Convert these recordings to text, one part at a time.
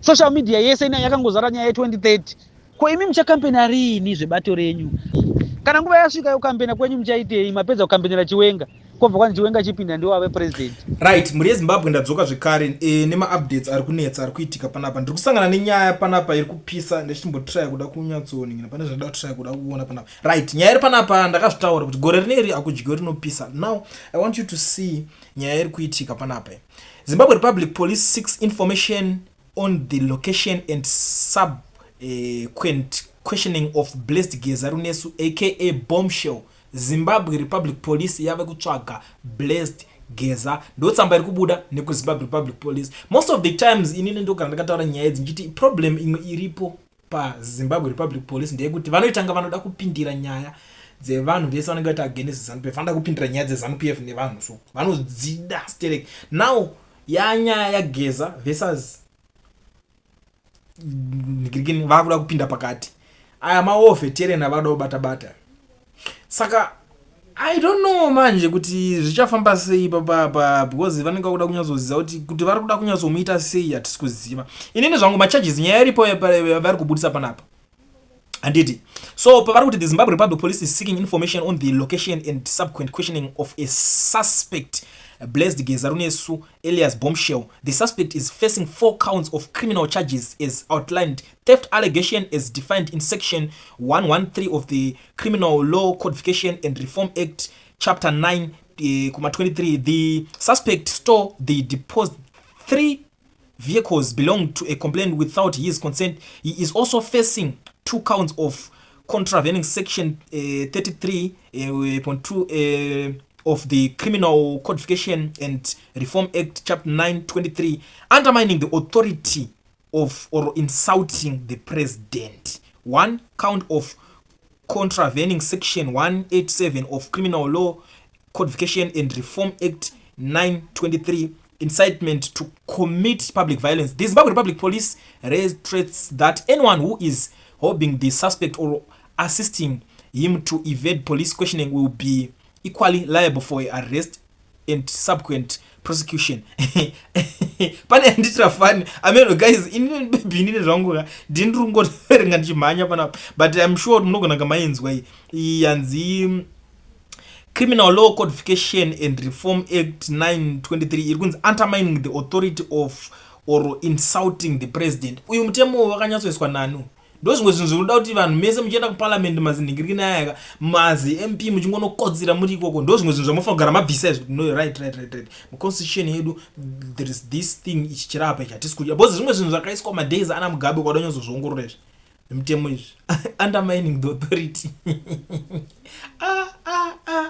Social media yese ina yakangozara nyaya ye2030. Ko imi muchakampena riini zvebato renyu? Kana nguva yasvika yokampena kwenyu muchaitei? Mapedza kukampenera Chiwenga, kobva kwanzi Chiwenga chipinda ndiwo ave president. Right, mhuri yeZimbabwe, ndadzoka zvekare nemaupdates ari kunetsa ari kuitika panapa. Ndiri kusangana nenyaya panapa iri kupisa. Ndichimbotraya kuda kunyatsoningira pane zvandida kutraya kuda kuona panapa. Right, nyaya iri panapa, ndakazvitaura kuti gore rineri hakudyiwe rinopisa. Now I want you to see nyaya iri kuitika panapa. Zimbabwe Republic Police seeks information on the location and subsequent questioning of Blessed Geza Runesu, aka Bombshell. Zimbabwe Republic Police yave kutsvaga Blessed Geza. Ndo tsamba iri kubuda nekuZimbabwe Republic Police. Most of the times inini ndogara ndakataura nyaya idzi ndichiti problem imwe iripo paZimbabwe Republic Police ndeyekuti vanoitanga vanoda kupindira nyaya dzevanhu vese vanenge vaita against ZANU PF. Vanoda kupindira nyaya dzeZANU PF nevanhu, so vanodzida sterek. Now yanyaya yaGeza versus nigirikini, vakuda kupinda pakati. Aya mawar veteran avada kubata bata, saka I don't know manje kuti zvichafamba sei papapa, because vanenge vakuda kunyatsoziva kuti vari kuda kunyatsomuita sei, hatisi kuziva. Inini zvangu macharges, nyaya iripo vari kubudisa panapa, handiti? So pavari kuti the Zimbabwe Republic Police is seeking information on the location and subsequent questioning of a suspect, Blessed Geza Runesu, alias Bombshell. The suspect is facing four counts of criminal charges as outlined: theft allegation as defined in section 113 of the Criminal Law Codification and Reform Act, chapter 9, 23. The suspect stole the deposed three vehicles belonged to a complainant without his consent. He is also facing two counts of contravening section 33.2 of the Criminal Codification and Reform Act, chapter 923, undermining the authority of or insulting the president; one count of contravening section 187 of Criminal Law Codification and Reform Act 923, incitement to commit public violence. The Zimbabwe Republic Police raised threats that anyone who is holding the suspect or assisting him to evade police questioning will be equally liable for arrest and subsequent prosecution. Pane yanditira funny ameno guys. Inini baby, inini zvangu ka ndini ndiri kungoverenga ndichimhanya panapa, but I'm sure kuti munogona kamainzwa iyi. Iyi yanzi Criminal Law Codification and Reform Act 923, iri kunzi undermining the authority of or insulting the president. Uyu mutemo wakanyatsoiswa nani? Ndo zvimwe zvinhu zvinoda kuti vanhu mese muchienda kuparliament, mazinhingiriki ayaka, mazi MP, muchingonokodzera muri ikoko. Ndo zvimwe zvinhu zvamunofanira kugara mabvisa izvi. No, right, muconstitution yedu there is this thing, ichi chirapa ichi hatisi kudya, because zvimwe zvinhu zvakaiswa madays ana Mugabe, kwada kunyatsozviongorora izvi nemutemo izvi, undermining the authority. Ah, ah, ah.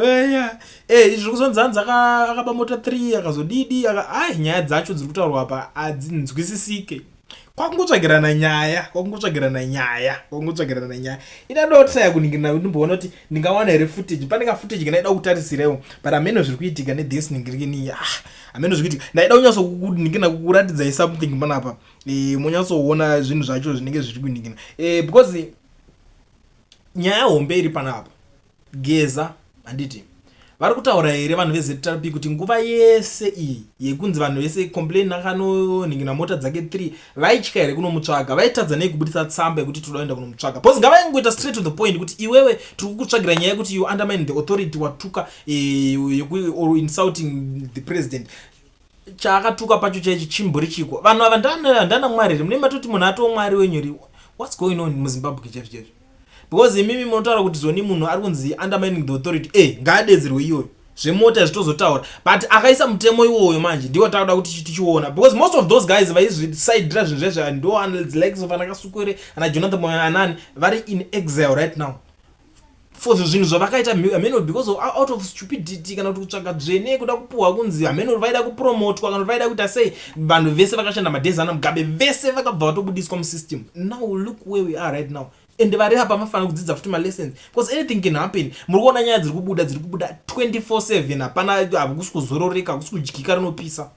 Eya, izvi kuzonzi hanzi akaba mota 3, akazodidi. Ai, nyaya dzacho dziri kutaurwa apa hadzinzwisisike. Kwakungotsvagirana nyaya, kwakungotsvagirana nyaya, kwakungotsvagirana nyaya. Indadotraya kuningirina kuti ndimboona kuti ndingawana here footage. Pane kafootage kandaida kutarisirawo, but hameno zviri kuitika nethis ningirikini. Ah, hameno zviri kuitika. Ndaida kunyatsokuningirina kukuratidzai something panapa, munyatsoona zvinhu zvacho zvinenge zviri kuningirina, because nyaya hombe iri panapa, Geza, handiti vari kutaura here vanhu veZRP kuti nguva yese iyi yekunzi vanhu vese complain akanonhingira mota dzake 3, vaitya here kunomutsvaga? Vaitadza nei kubudisa tsamba yekuti toda kuenda kunomutsvaga? Because ngavaingoita straight to the point kuti iwewe tiri kukutsvagira nyaya yekuti you undermine the authority, watuka or insulting the president. Chaakatuka pacho chaichi chimbori chiko? Vanhu ava ndana mwari here? Mune matoti munhu atoo mwari wenyu here? What's going on muZimbabwe chaizvo chaizvo? Because imimi munotaura kuti zoni munhu ari kunzi undermining the authority, ngaadedzerwe iyoyo, zvemota zvitozotaura. But akaisa mutemo iwoyo manje ndiwo takuda kuti tichiona, because most of those guys vaizvisaidira zvinhu zvezvo ndo likes of ana Kasukwere, ana Jonathan Moyo, anani vari in exile right now for zvinhu zvavakaita. Hameno, because of out of stupidity kana kuti kutsvaga dzvene, kuda kupuhwa kunzi hameno vaida kupromotwa kana kuti vaida kuita sei. Vanhu vese vakashanda madays ana Mugabe vese vakabva vatobudiswa musystem. Now look where we are right now. And vari apa mafanira kudzidza futi malessons, because anything can happen. Muri kuona nyaya dziri kubuda, dziri kubuda 24/7. Hapana, hakusi kuzororeka, hakusi kudyika, rinopisa.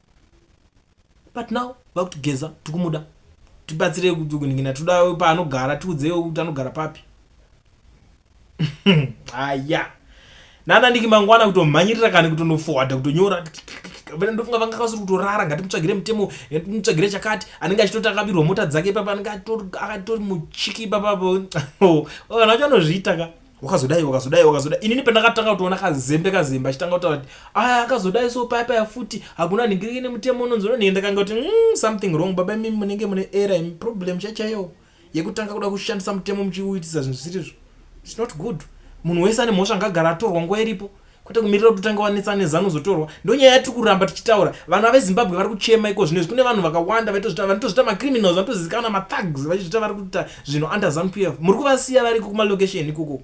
But now vakuti Geza tikumuda, tibatsire kuningina, toda paanogara, tiudzewo kuti anogara papi. Aya nana ndiki mangwana kutomhanyirira kana kutonoforwarda, kutonyora. Ndofunga vanga vasiri kutorara. Ngatimutsvagire mutemo, ngatimutsvagire chakati. Anenge achitoti akabirwa mota dzake ipapa, anenge akatori muchiki ipapapo. Vanhu vacho vanozviita ka. Wakazodai, wakazodai, wakazodai. Inini pandakatanga kutoona Kazembe, Kazembe achitanga kutaura kuti aya akazodai, so paya paya futi hakuna nhingiriki nemutemo unonzi unonhingi, ndakanga kuti something wrong, baba. Imimi munenge mune error imi, problem chaichaiyo yekutanga kuda kushandisa mutemo muchiuitisa zvinhu zvisiri. It's not good. Munhu wese ane mhosva ngagara atorwa nguva iripo, kwete kumirira kuti utange wanetsana neZANU uzotorwa. Ndo nyaya yatiri kuramba tichitaura. Vana veZimbabwe vari kuchema iko zvino izvi. Kune vanhu vakawanda vanotozvita macriminals, vanotozivikanwa, mathugs, vachizvita vari kuita zvinhu under ZANU PF. Muri kuvasiya variko kumalocation ikoko,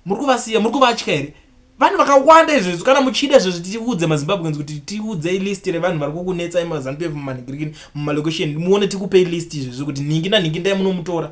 muri kuvasiya, muri kuvatya here? Vanhu vakawanda izvezvi. Kana muchida izvezvi tiudze maZimbabweans kuti tiudzei list revanhu vari kukunetsai maZANU PF mumanhingirikini, mumalocation, muone tikupei list izvezvi kuti nhingi nanhingi ndai munomutora,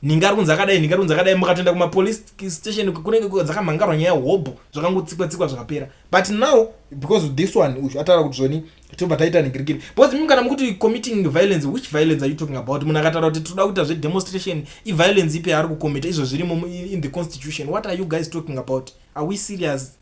nhingi ari kunzi akadai, nhingi ari kunzi akadai. Mukatoenda kumapolice station kunenge dzakamhangarwa nyaya hobho, zvakangotsikwa tsikwa, zvakapera. But now because this one uyu ataura kuti zvoni tobva taita nhingirikini, because mimi kana mukuti committing violence, which violence are you talking about? Munhu akataura kuti toda kuita zvedemonstration, iviolence ipi yaari kucommita? Izvo zvirimo in the constitution. What are you guys talking about? Are we serious?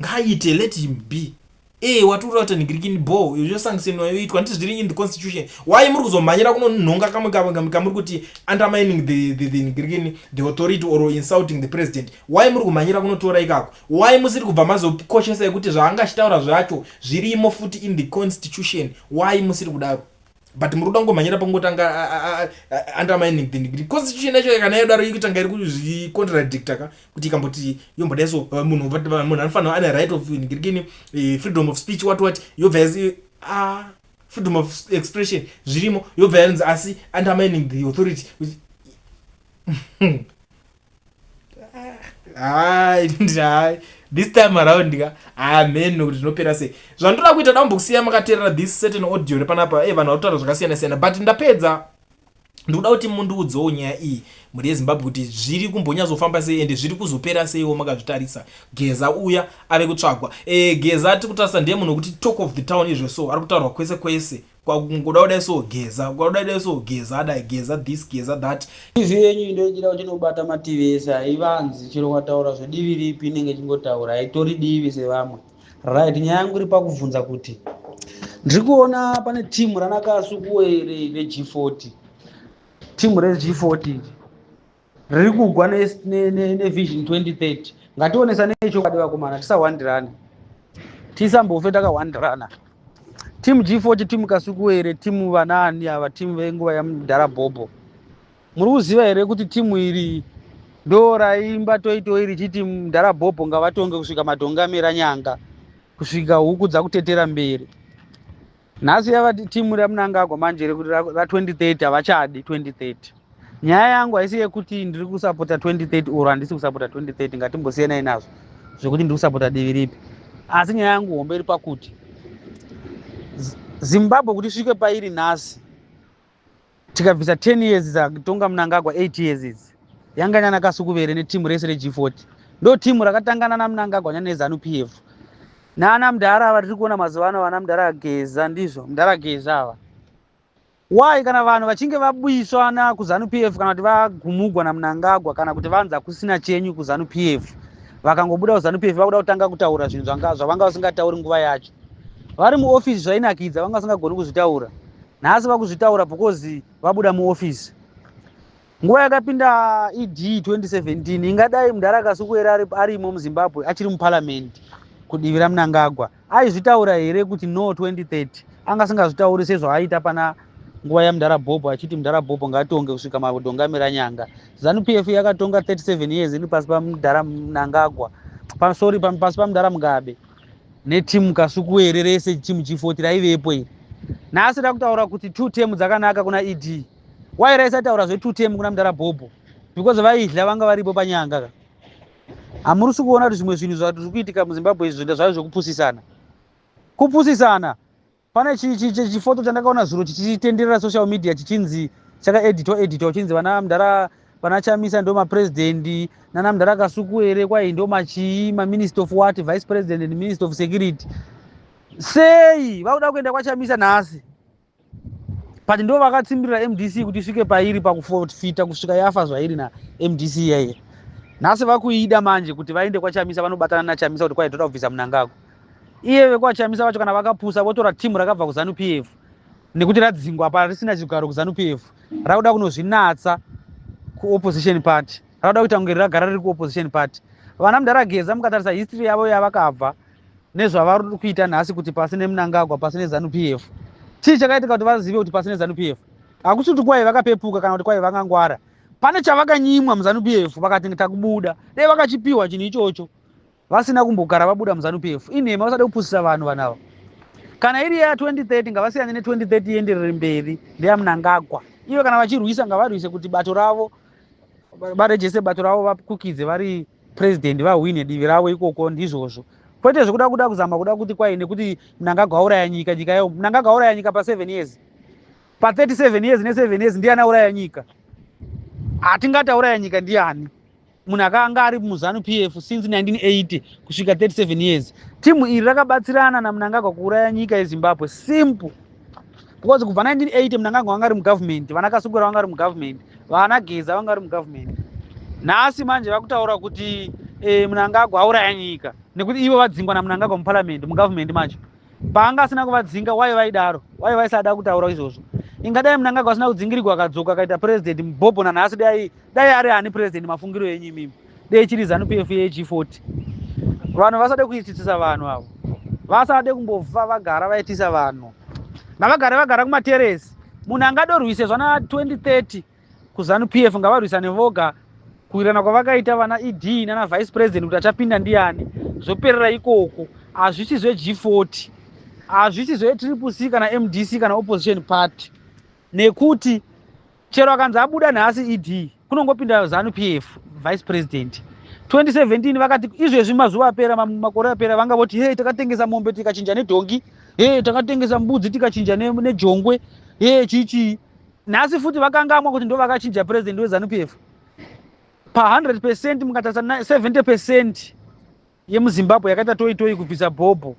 Ngaaite, let him be. E watiura kuti nhingirikini bo yosanctionwa, yoitwa nditi zviri in the constitution. Why muri kuzomhanyira kunonhonga kamwe kamuri kuti undermining the nhingirikini, the authority or insulting the president? Why muri kumhanyira kunotora ikako? Why musiri kubva mazokoshesa yekuti zvaanga achitaura zvacho zvirimo futi in the constitution? Why musiri kudaro? But muri kuda kungomhanyira pangotanga undermining the constitution yacho. Kana yadaro ikutanga iri kuzvicontradicta ka, kuti ikamboti yombodai so, munhu anofanira ane right of nhingirikini, freedom of speech, what, yobva ah, freedom of expression zvirimo, yobva yanzi asi undermining the authority. Hai, hai, this time around ka, amen, nokuti zvinopera sei. Zvandoda kuita, dambokusiya makateerera this certain audio repanapa. E vanhu vari kutaura zvakasiyana siyana, but ndapedza. Ndikuda kuti mundiudzewo nyaya iyi, mhuri yeZimbabwe, kuti zviri kumbonyatsofamba sei ende zviri kuzopera seiwo makazvitarisa. Geza uya ave kutsvagwa. Geza tiri kutarisa ndiye munhu wekuti talk of the town izvo, so ari kutaurwa kwese kwese. Kwakungoda kudai so Geza, kwakuda kudai so Geza, adai Geza this, Geza that. TV yenyu ndoichida kuti inobata mativi ese, haivanzi. Chero wataura zvedivi ripi, inenge ichingotaura, haitori divi sevamwe. Right, nyaya yangu iri pakubvunza kuti ndiri kuona pane timu ranakaSukuwere reG40. Timu reG40 iri riri kugwa neVision 2030. Ngationesanei chokwadi, vakomana, tisahwandirane, tisambofe takahwandirana. Timu G40, timu Kasukuwere, timu vanaani ava, timu venguva yamudhara Bhobho. Muri kuziva here kuti timu iri ndo raimba toitoi richiti mudhara Bhobho ngavatonge kusvika madhongi amera nyanga, kusvika huku dzakutetera mberi? Nhasi yava timu raMunangagwa manje rekuti ra2030, havachadi 2030. Nyaya yangu haisi yekuti ndiri kusapota 2030 or handisi kusapota 2030. Ngatimbosiyanai nazvo zvekuti ndiri kusapota divi ripi, asi nyaya yangu hombe iri pakuti Zimbabwe kuti isvike pairi nhasi, tikabvisa 10 years dzatonga Munangagwa, 8 years idzi yanga nyana Kasukuvere netimu rese reG40. Ndo timu rakatangana naMunangagwa neZANU PF nana mudhara ava tiri kuona mazuva ano, vana mudhara Geza. Ndizvo mudhara Geza ava. Why kana vanhu vachinge vabuyiswa kuZANU PF, kana kuti vagumugwa naMunangagwa, kana kuti vanzi hakusina chenyu kuZANU PF, vakangobuda kuZANU PF vakuda kutanga kutaura zvinhu zvavanga vasingatauri nguva yacho vari muofisi? Zvainakidza, vanga vasingagoni kuzvitaura. Nhasi vakuzvitaura because vabuda muofisi. Nguva yakapinda ED 2017, ingadai mudhara Kasukuwere arimo muZimbabwe, achiri muparamende kudivi raMunangagwa, aizvitaura here kuti no 2030? Anga asingazvitauri sezvaaita pana nguva yamudhara Bhobho, achiti mudhara Bhobho ngatonge kusvika madhongi amera nyanga. ZANU PF yakatonga 37 years iri pasi pamudhara Mnangagwa, sorry, pasi pamudhara Mugabe netimu Kasukuwere rese. Timu G40 raivepo iri. Nhasi rakutaura kuti two term dzakanaka kuna ED. Why raisataura zve two term kuna mudhara Bhobho? Because vaidla, vanga varipo panyanga ka. Hamurisi kuona kuti zvimwe zvinhu zviri kuitika muZimbabwe izvi zvayo zvekupusisana, kupusisana? Pane chifoto chandakaona zuro chichitenderera social media, chichinzi chakaeditwa editwa, uchinzi vana mudhara, vana Chamisa ndo mapurezidendi, nana mudhara Kasukuwere kwai ndo machii, maminister of what, vice president and minister of security. Sei vakuda kuenda kwaChamisa nhasi? But ndo vakatsimbirira MDC kuti isvike pairi pakufita kusvika yafa zvairi naMDC iyaiya. Nhasi vakuida manje kuti vaende kwaChamisa, vanobatana naChamisa kuti kwai toda kubvisa Munangagwa. Iye vekwaChamisa vacho kana vakapusa votora timu rakabva kuZanu PF nekuti radzingwa apa risina chigaro kuZanu PF, rakuda kunozvinatsa kuopposition party, rakuda kuita kunge ragara riri kuopposition party. Vana mudhara Geza, mukatarisa history yavo yavakabva nezvavari kuita nhasi, kuti pasi neMnangagwa, pasi neZanu PF, chii chakaitika kuti vazive kuti pasi neZanu PF? Hakusi kuti kwai vakapepuka kana kuti kwai vakangwara. Pane chavakanyimwa muZanu PF, vakati takubuda. Dai vakachipiwa chinhu ichocho, vasina kumbogara vabuda muZanu PF. Inhema, vasade kupusisa vanhu. Vanhu ava, kana iri ya2030, ngavasiyane ne2030, ienderere mberi ndeyaMnangagwa. Ivo kana vachirwisa, ngavarwise kuti bato ravo varejese, bato ravo vakukidze vari president, vahwine divi ravo ikoko. Ndizvozvo, kwete zvekuda kuda kuzama kuda kuti kwai nekuti Mnangagwa auraya nyika. Nyika yo, Mnangagwa auraya nyika pa7 years, pa37 years ne7 years, ndiani auraya nyika? Hatingati auraya nyika ndiani, munhu akanga ari muZanu PF since 1980 kusvika 37 years. Timu iri rakabatsirana naMnangagwa kuuraya nyika yeZimbabwe. Simple, because kubva 1980 Mnangagwa vanga ari mugovernment, vana Kasukuwere vanga ari mugovernment, vana Geza vanga ari mugovernment. Nhasi manje vakutaura kuti Mnangagwa auraya nyika nekuti ivo vadzingwa naMnangagwa muparliament, mugovernment. Manje paanga asina kuvadzinga, wai vaidaro? Wai vaisada kutaura izvozvo? Ingadai Mnangagwa asina kudzingirigwa, akadzoka akaita president mubhobho nanhasi, dai ari ani president? Mafungiro enyu imimi, dai chiri ZANU PF yeG40. Vanhu vasade kuititisa vanhu avo, vasade kumbofa vagara vaitisa vanhu. Ngavagare vagara kumateresi. Munhu angadorwise zvana 2030 kuZANU PF, ngavarwisane voga, kuwirana kwavakaita vana ED nana vice president kuti achapinda ndiani, zvoperera ikoko. Hazvisi zveG40, hazvisi zveTriple C kana MDC kana opposition party, nekuti chero akanzi abuda nhasi ED, kunongopinda ZANU PF vice president. 2017 vakati izvezvi, mazuva apera, makore apera, vanga voti, "Hei, takatengesa mombe tikachinja nedhongi. Hei, takatengesa mbudzi tikachinja nejongwe. He, chichii." Nhasi futi vakangamwa kuti ndo vakachinja president weZANU PF. Pa100%, mukatarisa, 70% yemuZimbabwe yakaita toi toi kubvisa bhobho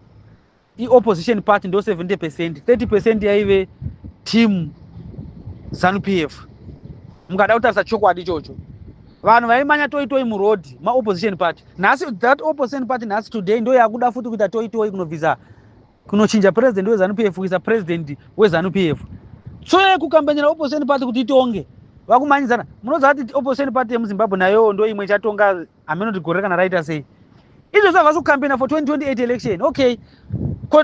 iopposition party, ndo 70%. 30% yaive team ZANU PF. Mukada kutarisa chokwadi ichocho, vanhu vaimanya toi toi murodhi maopposition party. Nhasi that opposition party, nhasi today, ndo yakuda futi kuita toi toi kunobvisa, kunochinja president weZANU PF, kuisa president weZANU PF. So yekukambanira opposition party kuti itonge, vakumanyidzana. Munoziva kuti opposition party yemuZimbabwe nayowo ndo imwe ichatonga, hameno kuti gore kana raita sei. Izvozvo havasi kucampaigna for 2028 election. Okay,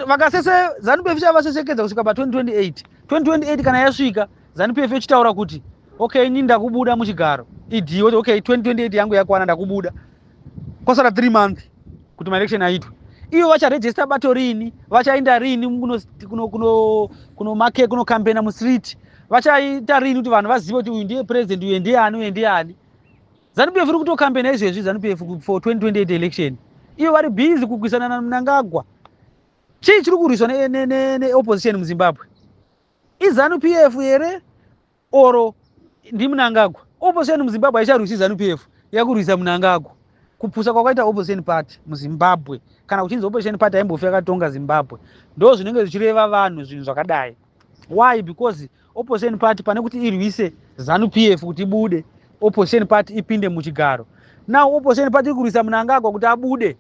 vakasese ZANU PF chavasesekedza kusvika pa2028. 2028 kana yasvika, ZANU PF ichitaura kuti, "Okay, ini ndakubuda muchigaro." ED woti, "Okay, 2028 yangu yakwana, ndakubuda." Kwasara 3 months kuti maelection aitwe. Ivo vacharejista bato rini? Vachaenda rini kunomake, kunocampaigna mustreet? Vachaita rini kuti vanhu vazive kuti uyu ndiye president, uyu ndiani, uyu ndiani? ZANU PF iri kutocampaigna izvezvi, ZANU PF for 2028 election. Ivo vari busy kugwisana naMnangagwa. Chii chiri kurwiswa neopposition muZimbabwe? IZANU PF here oro ndiMnangagwa? Opposition muZimbabwe haicharwisi ZANU PF, yakurwisa Mnangagwa. Kupusa kwakaita opposition party muZimbabwe. Kana kuchinzi opposition party haimbofi yakatonga Zimbabwe, ndo zvinenge zvichireva vanhu zvinhu zvakadai. Why? Because opposition party, pane kuti irwise ZANU PF kuti ibude, opposition party ipinde muchigaro, now opposition party iri kurwisa Mnangagwa kuti abude,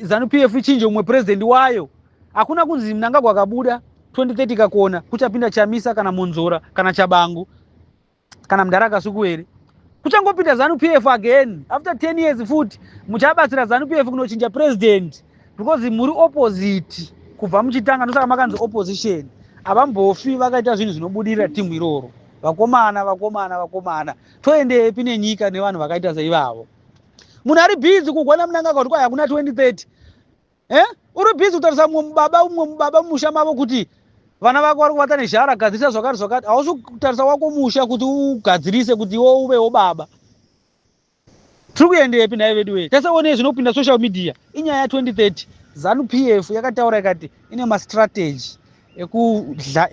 ZANU PF ichinje umwe president wayo. Hakuna kunzi Mnangagwa akabuda, 2030 kakona, kuchapinda Chamisa kana Monzora kana Chabangu kana mudhara Kasukuwere. Kuchangopinda ZANU PF again after 10 years futi. Muchabatsira ZANU PF kunochinja president because muri opposite kubva muchitanga. Ndosaka makanzi opposition. Havambofi vakaita zvinhu zvinobudirira timu iroro. Vakomana, vakomana, vakomana, toendepi nenyika nevanhu vakaita seivavo? Munhu ari busy kugwana Mnangagwa kuti kwai hakuna 2030. Uri busy kutarisa mumwe mubaba, umwe mubaba mumusha mavo, kuti vana vako vari kuvata nezhara, gadzirisa zvakati zvakati. Hausi kutarisa wako musha kuti ugadzirise, kuti iwo uvewo baba. Tiri kuendepi nhai vedu wee? Tasaonei zvinopinda social media inyaya ya2030. ZANU PF yakataura ikati ine mastrategy ekudla,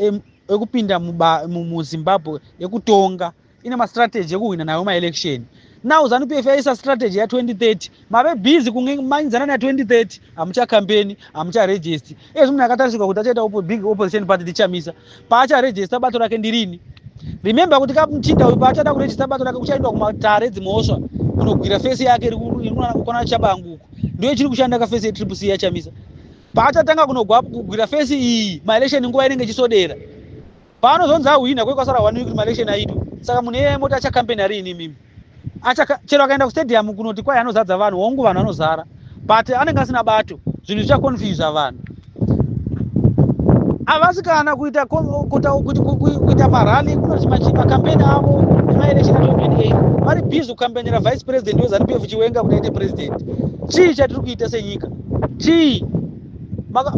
ekupinda muZimbabwe, ekutonga, ine mastrategy ekuhwina nayo maelection. Now ZANU PF yaisa strategy ya2030, mave busy kumanyidzana na2030. Hamuchacampaigni, hamucharegister. Ezvi munhu akatarisirwa kuti achaita big opposition party ndiChamisa. Paacharejista bato rake ndirini? Remember kuti kamuchinda uyu paachada kurejista bato rake, kuchaendwa kumatare edzimhosva kunogwira face yake iri kwana Chabangu uko. Ndiyo ichiri kushanda kaface yeTriple C yaChamisa. Paachatanga kunogwa kugwira fesi iyi, maelection nguva inenge ichisodera, paanozonzi ahwina, kwekasara one week kuti maelection aitwe. Saka munhu iyeye moti achakampeni riini imimi? Chero akaenda kustadium kunoti kwai anozadza vanhu, hongu, vanhu vanozara, but anenge asina bato. Zvinhu zvichaconfusa vanhu. Havasi kana kuita kuita marally, kunoti makampeni avo emaelection a2028, vari busy kukampenera vice president weZANU PF Chiwenga kuti aite president. Chii chatiri kuita senyika? Chii?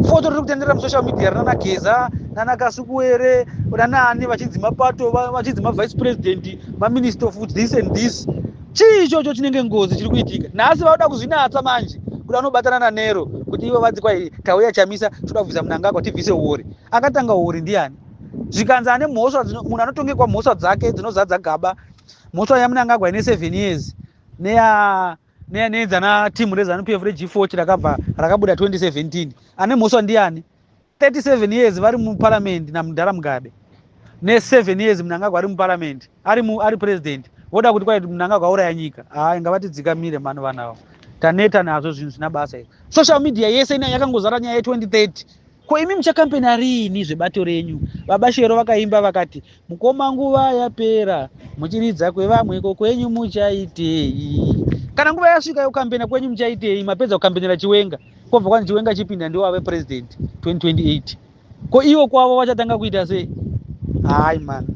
Foto riri kutenderera musocial media rinana Geza, nana Kasukuwere, nanaani, vachidzima pato, vachidzima vice president, maminister of this and this. Chii ichocho chinenge ngozi chiri kuitika nhasi? Vauda kuzvinatsa manje kuti vanobatana naNero kuti ivo vadzi kwai tauya Chamisa, toda kubvisa Mnangagwa, tibvise uori. Akatanga uori ndiani? Zvikanzi ane mhosva, munhu anotongekwa mhosva dzake dzinozadza gaba. Mhosva yaMnangagwa ine 7 years neya nedzana timu reZANU PF reG40 rakabva rakabuda 2017, ane mhosva ndiani? 37 years vari muparamendi namudhara Mugabe, ne7 years Mnangagwa ari muparamendi, ari president. Voda kuti kwai Mnangagwa auraya nyika. Hai, ngavatidzikamire mani vanhu ava, taneta nazvo zvinhu zvina basa izvi. Social media yese ina yakangozara nyaya ye2030. Ko imi muchakampena riini zvebato renyu? Baba Shero vakaimba vakati, "Mukoma, nguva yapera muchiridza kwevamwe, ko kwenyu muchaitei? Kana nguva yasvika yekukampena kwenyu muchaitei?" Mapedza kukampenera Chiwenga, kwobva kwani Chiwenga chipinda, ndiwo ave president 2028. Ko ivo kwavo vachatanga kuita sei? Hai man.